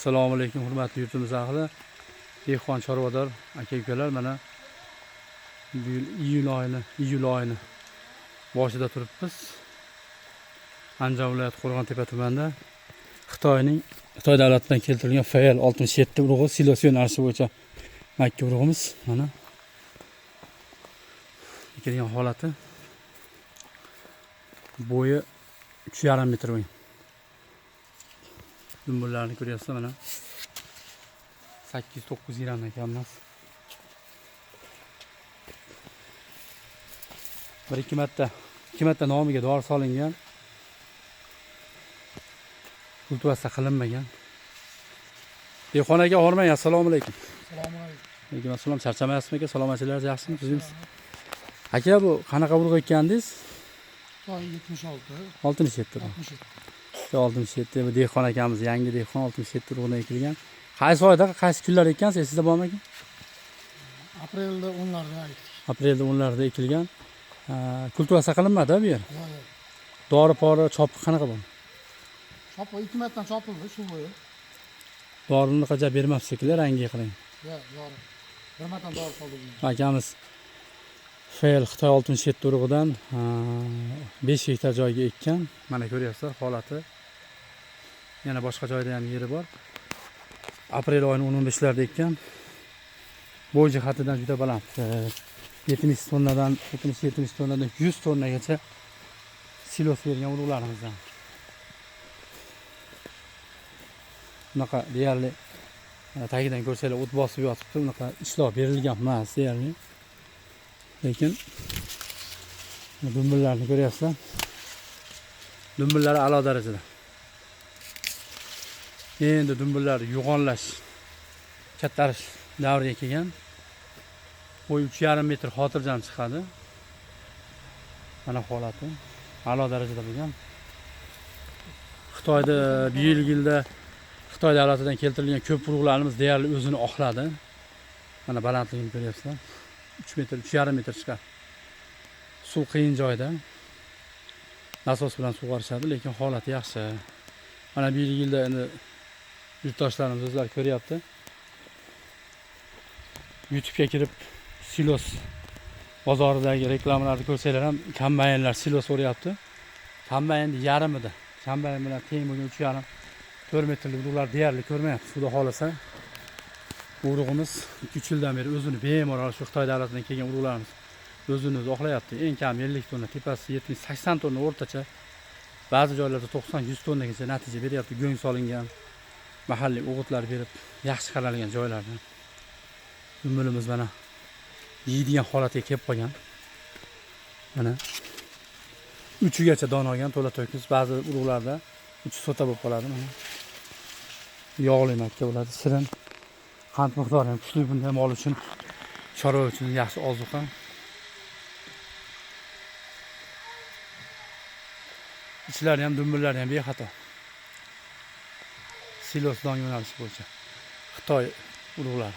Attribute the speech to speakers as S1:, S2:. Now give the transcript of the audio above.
S1: Assalomu alaykum hurmatli yurtimiz ahli, dehqon chorvador aka ukalar. Mana bu yil iyul oyini boshida turibmiz. Andijon viloyati Qo'rg'ontepa tumanida Xitoy davlatidan keltirilgan FL 67 urug'i silos yo'nalishi bo'yicha makka urug'imiz mana ekilgan holati. Bo'yi 3,5 metr bo'yin. Dumbillarni ko'ryapsizlar, mana 809 grammdan kam emas. Bir ikki marta nomiga dori solingan. Kultivasiya qilinmagan. Dehqon aka, hormang, assalomu alaykum.
S2: Assalomu alaykum.
S1: Alaykum assalom. Charchamayapsizmi aka? Salomatchilik yaxshimi? Tuzukmisiz? Aka, bu qanaqa urug' ekkandingiz?
S2: Xitoy 76,
S1: 67.
S2: 67.
S1: 67 bu dehqon akamiz, yangi dehqon, 67 urug'idan ekilgan. Qaysi oyda, qaysi kunlar ekkansiz? Esingizda bormi aka?
S2: Aprelda 10larda ekdik.
S1: Aprelda 10larda ekilgan. Kultivatsiya qilinmadi bu yer.
S2: Yo'q, yo'q.
S1: Dori pori chopiq qanaqa bo'ldi?
S2: Chop 2 martadan chopildi shu bo'yi.
S1: Dorini qacha bermabsiz shekilli, rangiga qarang.
S2: Yo'q, dori. Bir martadan dori soldik.
S1: Akamiz FL Xitoy 67 urug'idan 5 gektar joyga ekkan. Mana ko'ryapsizlar holati. Yana boshqa joyda ham yeri bor. Aprel oyining 10-15larda ekkan. Bo'y jihatidan juda baland. 70 tonnadan, 70 tonnadan 100 tonnagacha silos bergan urug'larimizdan. Bunaqa deyarli tagidan ko'rsanglar o't bosib yotibdi. Bunaqa ishlov berilgan emas deyarli. Lekin dumbillarni ko'ryapsizlar. Dumbillar a'lo darajada. Endi dumbillar yo'g'onlash, kattarish davriga kelgan. Bo'yi 3,5 metr xotirjam chiqadi. Mana holati a'lo darajada bo'lgan. Xitoyda bu yilda Xitoy davlatidan keltirilgan ko'p urug'larimiz deyarli o'zini oqladi. Mana balandligini ko'ryapsizlar. 3 metr, 3,5 metr chiqadi. Suv qiyin joyda. Nasos bilan sug'orishadi, lekin holati yaxshi. Mana bu yilda endi yurtdoshlarimiz o'zlari ko'ryapti. YouTube'ga kirib silos bozoridagi reklamalarni ko'rsanglar ham kombaynlar silos o'ryapti. Kombaynning yarmida, kombayn bilan teng bo'lgan 3,5-4 metrlik urug'lar deyarli ko'rmayapmiz. Xudo xolasa urug'imiz 2-3 yildan beri o'zini bemalol shu Xitoy davlatidan kelgan urug'larimiz o'zini o'zi oqlayapti. Eng kam 50 tonna, tepasi 70-80 tonna o'rtacha, ba'zi joylarda 90-100 tonnagacha natija beryapti. Go'ng solingan, mahalliy o'g'itlar berib, yaxshi qaralgan joylarda. Dumbilimiz mana yeydigan holatga kelib qolgan. Mana uchigacha don olgan, to'la to'kis. Ba'zi urug'larda uchi so'ta bo'lib qoladi. Mana yog'li makka bo'ladi, shirin, qand miqdori ham kuchli. Bunday mol uchun, chorva uchun yaxshi ozuqa. Ichlari ham, dumbillari ham bexato. Silos don yo'nalishi bo'yicha Xitoy urug'lari.